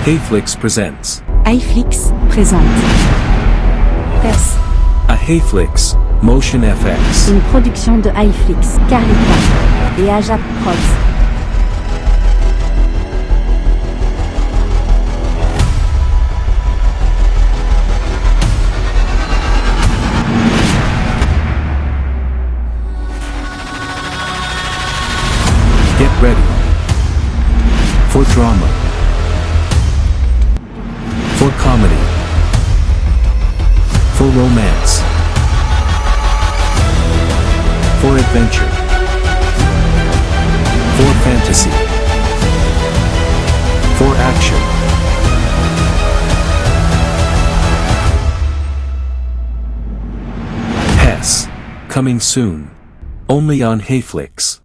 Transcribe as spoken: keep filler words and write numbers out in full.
Hayflix presents. iFlix présente. Pès, A Hayflix Motion F X. Une production de iFlix, Carlita et Ajak Prods. Get ready for drama, for comedy, for romance, for adventure, for fantasy, for action. Pès, coming soon. Only on Hayflix.